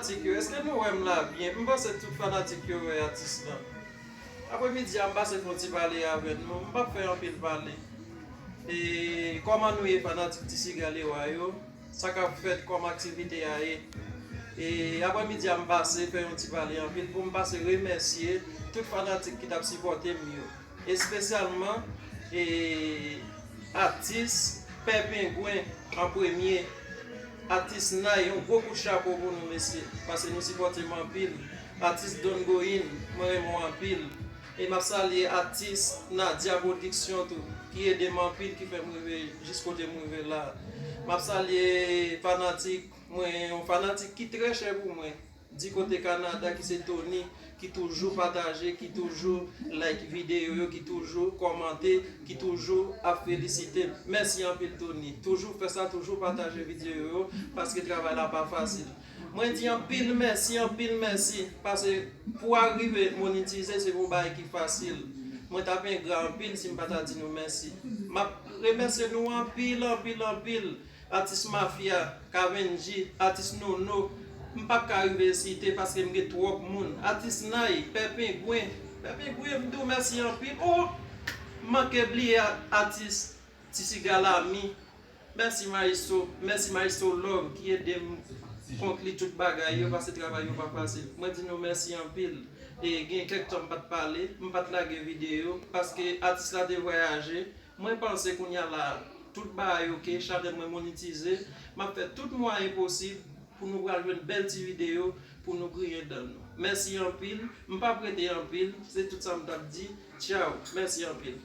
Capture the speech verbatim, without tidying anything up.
Fanatik yo, èske nou wè m la byen? M panse tout fanatik yo wè atis lan. Apremidi a, m pase fè yon ti pale avè nou. M p ap fè anpil pale. E kòman nou ye, fanatik Ti Siga Lewa yo? Sa k ap fèt, kòman aktivite a ye? E apremidi a, m pase fè yon ti pale anpil pou m pase remèsye tout fanatik ki t ap sipòte m yo. Espesyalman, e, atis Pè Pengwen an premye. Atis Nay, yon gwo kout chapo pou nou, mesye, paske nou sipòte m anpil. Atis Don Goyin, mwen renmen w anpil. E m ap salye atis Nadia Production tou, ki ede m anpil, ki fè m rive jis kote m rive la. M ap salye fanatik mwen, yon fanatik ki trè chè pou mwen, di kote Kanada, ki se Tony, ki toujou pataje, ki toujou like videyo yo, ki toujou kòmante, ki toujou ap felisite m. Mèsi anpil, Tony. Toujou fè sa, toujou pataje videyo yo, paske travay la pa fasil. Mwen di anpil mèsi, anpil mèsi, paske pou w rive monetize, se pa yon bagay ki fasil. Mwen t ap engra anpil si m pa ta di nou mèsi. M ap remèsye nou anpil, anpil, anpil. Atis Mafya, Kavenji, atis Nono, m p ap ka rive site paske m gen twòp moun. Atis Nay, Pè Pengwen, Pè Pengwen, m di w mèsi anpil. Oh! M manke bliye a-, atis Ti Siga Lami. Mèsi Maestro, mèsi Maestro Love ki ede m konkli tout bagay yo, paske travay yo pa fasil. Mwen di nou mèsi anpil. E gen kèk tan m pa t pale, m pa t lage videyo, paske atis la te vwayaje. Mwen panse kounye a la, tout bagay oke, chanèl mwen monetize. M ap fè tout mwayen posib pou nou pral jwenn bèl ti videyo pou nou griyen dan nou. Mèsi anpil, m p ap rete anpil, se tout sa m t ap di. Tchaw, mèsi anpil.